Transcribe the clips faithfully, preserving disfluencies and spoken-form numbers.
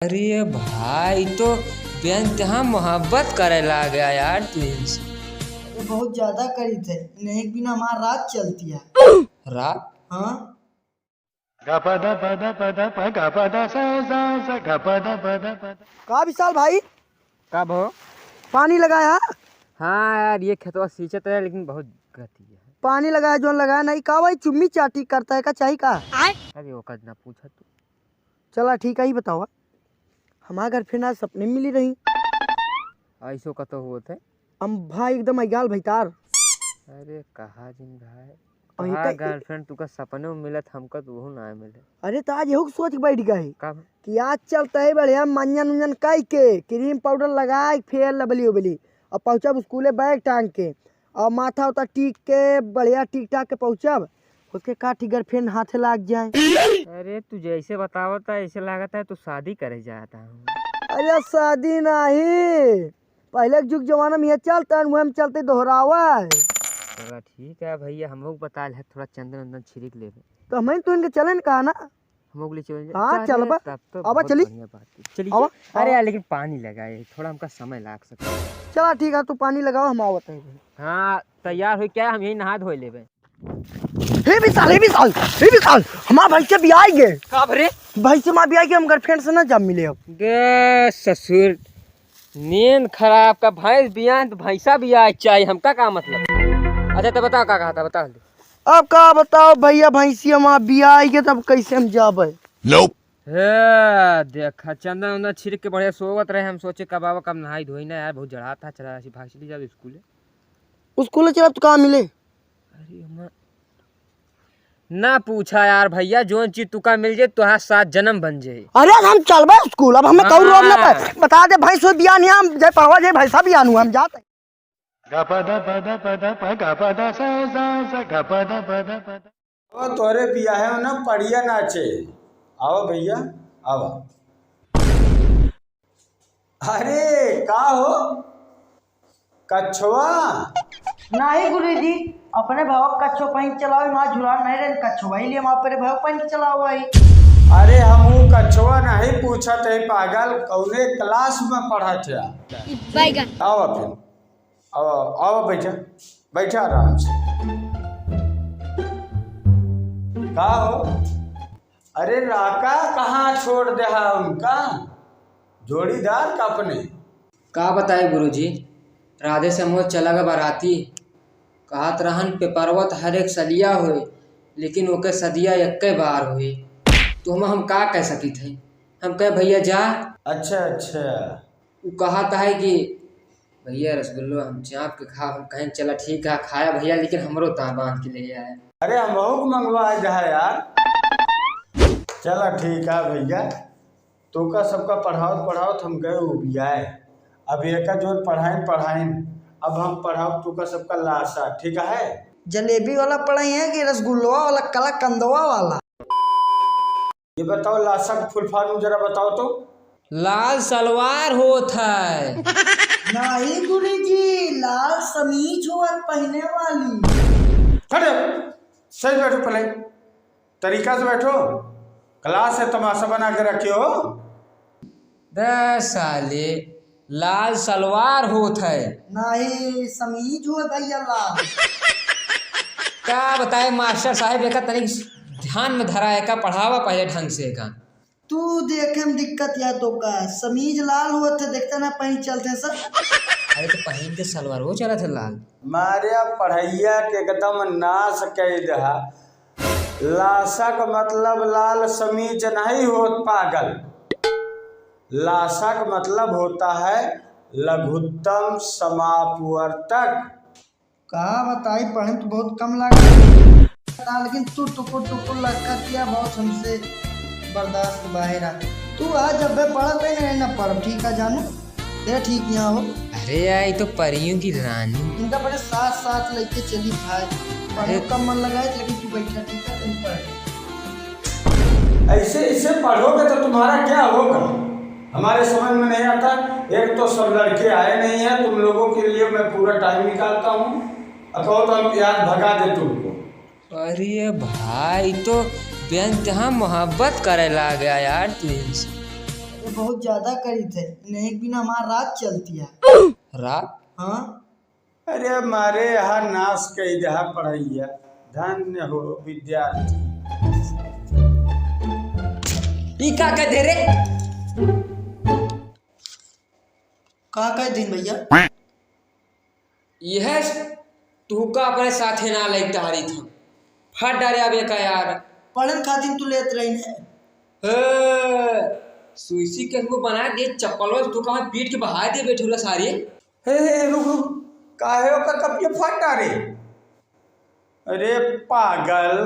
अरे भाई, तो बेइंतहा मोहब्बत करे लाग गया यार तू इनसे। अरे बहुत ज्यादा करीत है, इन्हें के बिना हमार रात चलती है। रात? हाँ। का विशाल भाई? का भो? पानी लगाया? हाँ यार, ये खेतवा सींचत रहे, लेकिन बहुत गति है। पानी लगाया, जोन लगाया नहीं, का भाई चुम्मी चाटी करता है, का चाही का? अरे ओकर ना पूछा तू। चला ठीक है, ही बतावा, हमार girlfriend आज सपने में मिली रही। ऐसो कतो होत है? अम्भा एकदम अयाल भैतार। अरे कहा जिन भाई, अरे कहा का girlfriend तुका सपने में मिलत, हमका तो वहू ना मिले। अरे तो आज यहू सोच के बैठ गए का? कि आज चलते ही बढ़िया मंजन उंजन कई के, cream powder लगाए, फेयर लवली उबली, और पहुँचब स्कूले bag टांग के, और माथा उता टीक के बढ़िया टीक टाक के पहुँचब। उसके का ठीक girlfriend हाथे लाग जाए। अरे तू जैसे बतावत है, ऐसे लागत है तू शादी करे जाता हूँ। अरे शादी नहीं, पहले के जुग जमाना में ये चलता है, मुँह में चलते दोहरावा है। चला ठीक है भैया, हम लोग बता ले, थोड़ा चंदन वंदन छिड़क लेबे। तो हम तो इनके चले न कहा ना। हम लोग ले चले। हाँ, चल बा। तब तो अब बहुत चली। बढ़िया बात है। चलिए। अब, अरे अब। यार, लेकिन पानी लगाए, थोड़ा हमका समय लाग सकता है। चला ठीक है, तू पानी लगाओ, हम आवत हैं। हाँ, तैयार हो क्या, हम यही नहा धो लेबे। हे विशाल, हे विशाल, हे विशाल, हमार भैंसे बियाई गे। का भरे? भैंसे माँ बियाई गे, हम girlfriend से ना जब मिले अब। गे ससुर, नींद खराब का, भैंस बियान तो भैंसा बियाए चाही, हमका का मतलब? अच्छा तो बताओ का कहा था, बताओ। अब का बताओ भैया, भैंसिया माँ बियाई गे तब कैसे हम जाबे? हे देखा, चंदन उंदन छिड़क के बढ़िया सोवत रहे, हम सोचे कब आवा, कब नहाई धोई ना यार, बहुत जड़ा था, चला ऐसी भाग चली जाओ स्कूले। स्कूले चलब तो का मिले? अरे हमार ना पूछा यार भैया, जोन चीज तुका मिल जाए, तुहार सात जन्म बन जाए। अरे हम चलबे स्कूल, अब हमें कौन रोक ना पाए। हाँ। बता दे भाई, सो बियान हम जाए पढ़वा जाए, भैंसा बियान हुआ, हम जाते। वो तोरे बियाहे में ना पड़िया नाचे। आओ भैया, आओ। अरे, का हो? कछवा? नाही गुरुजी, अपने भाव कछो पहिन चलावे, माँ झुला नहीं रहे, कछवा ही लिए माँ अपने भाव पहिन के चलावे ही। अरे, हमहू कछवा नहीं पूछत है पागल, कौने class में पढ़त है? बैगन। आओ फिर, आओ, आओ बैठा, बैठा आराम से। का हो? अरे राका कहाँ छोड़ देहा उनका? जोड़ीदार का अपने? का बताई गुरुजी, राधे से मोर चला गा बाराती। कहत रहन पेपरवा त हर एक सलिया होए, लेकिन ओके सदिया एक्के बार होए। तो हम, हम का कह सकित है? हम कहे भैया जा। अच्छा, अच्छा। उ कहत है कि भैया रसगुल्लो हम चाप के खाब, हम कहेन चला ठीक है खाया भैया, लेकिन हमरो ता बांध के ले आए। अरे हमहू के मंगवा दे है यार। चला ठीक है भैया, तोका सबका पढ़ावत पढ़ावत हम गए उबियाए। अब एका जोन पढ़ाइन पढ़ाइन, अब हम पढ़ाउब तोका सबका लासा, ठीक है? जलेबी वाला पढ़ाई है कि रसगुल्लवा वाला, कलाकंदवा वाला? ये बताओ, लासा के full form जरा बताओ तो। लाल सलवार होत है। नाही गुरुजी, लाल समीज होत पहिने वाली। हट, सही बैठो पहले, तरीका से बैठो। Class है, तमाशा बना के रखे हो। बे साले, लाल सलवार होत है। नाही, समीज होत भैया लाल। का बताए मास्टर साहब, एका तनिक ध्यान में धरा, एका पढ़ावा पहले ढंग से एका। तू देखे में दिक्कत या तोका, समीज लाल होत है, देखता ना पहिन चलते सब। अरे तो पहिन के सलवार हो चलत है लाल। मारे पढ़ैया के एकदम नाश कइ दहा। लासा क मतलब लाल समीज नहीं होत पागल। लासा क मतलब होता है लघुत्तम समापवर्तक। का बताई, पढ़े में तो बहुत कम लागत, लेकिन तू टुकुर टुकुर लड़कत या बहुत हमसे बर्दाश्त के बाहर आ। तू आ जब बे पढ़त है ना, ना पढ़ब, ठीक है जानू? ए, ठीक यहाँ हो। अरे यार, ये तो परियों की रानी। इनका बड़े साथ साथ लेके चली भाई। पढ़े अरे कम मन लगाए, लेकिन तू बैठा, ठीक है, तुम पढ़। ऐसे, ऐसे पढ़ोगे तो तुम्हारा क्या होगा? हमारे समझ में नहीं आता। एक तो सब लड़के आए नहीं हैं, तुम लोगों के लिए मैं पूरा time निकालता हूँ। और कहो तो हम याद भगा दे तुमको। अरे भाई, तो बेइंतहा मोहब्बत करे लाग गया यार तू इनसे। ये बहुत ज्यादा करित है, इन्हें के बिना हमार रात चलती है। रात? हाँ। अरे मारे यहाँ नाश कई देहा पढ़ैया। धन्य हो विद्यार्थी। ई का कह दे रे? का कह दिन भैया? यह तुहका अपने साथे ना लइक टहरी था। फट डारे आवे का यार। पढ़न खातिर तू लेत रही ने। हे, सुइसी के मुंह बना दे, चप्पल वाला तू कहाँ पीट के बहा दे बैठे वाला सारे। हे, हे, रुक, रुक। काहे ओकर कपिया फट डारे? अरे पागल,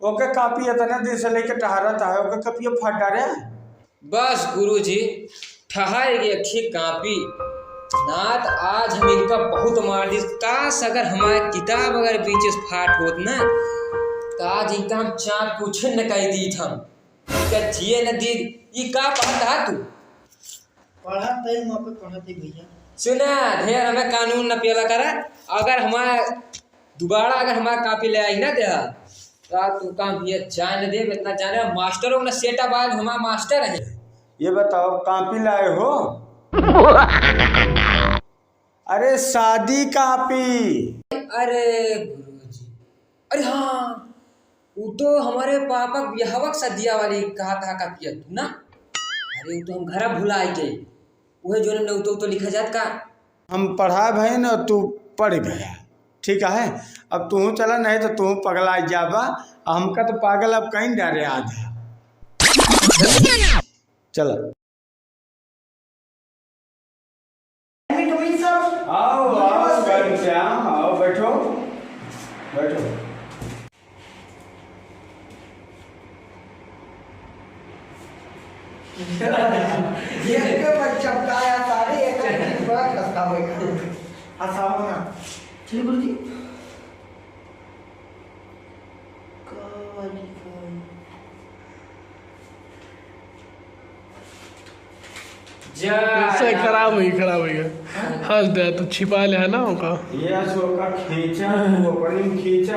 ओके कापी इतने दिन से लेके टहरत है, ओके कपिया फट डारे। बस गुरुजी, ठहर गई अच्छी कापी। नात आज हम इनका बहुत मार दी। काश अगर हमारे किताब अगर बीच से फाट होत ना, तो आज इनका हम चार कुछ न कह दी हम। इनका जिए न दी। ई का पढ़त हा तू? पढ़त है, वहाँ पे पढ़त है भैया। सुना, ढेर हमें कानून न पियला करा। अगर हमारा दोबारा अगर हमारा कापी ले आई ना देहा, तो तू काम ये जान दे, इतना जाने मास्टर हो ना, सेटा बाग हमारा मास्टर है। ये बताओ, कापी लाए हो? अरे शादी कापी। अरे गुरुजी, अरे हाँ, वो तो हमारे पापा के बियाहवा के सदिया वाली कहा था कापिया तू ना? अरे वो तो हम घरा भुला गए। उहे जोन में उतो, उतो लिखा जात का? हम पढ़ा भई न, तू पढ़ गया, ठीक है? अब तू चला, नहीं तो तू पगला जाबा। हमका तो पागल अब कहीं डारे आधा। चला। आओ, आओ, घनश्याम, आओ, बैठो, बैठो। ये के बच्चा का यार, सारे एक बड़ा खस्ता होएगा। हंसाओ ना। चलो गुरुजी। का वाली का? जा, ऐसे जा। खराब हुई, खराब हुई है। हाँ। हंस दे, तू छिपा ले है ना ओका। ये आज ओका खींचा, ओकरी में खींचा,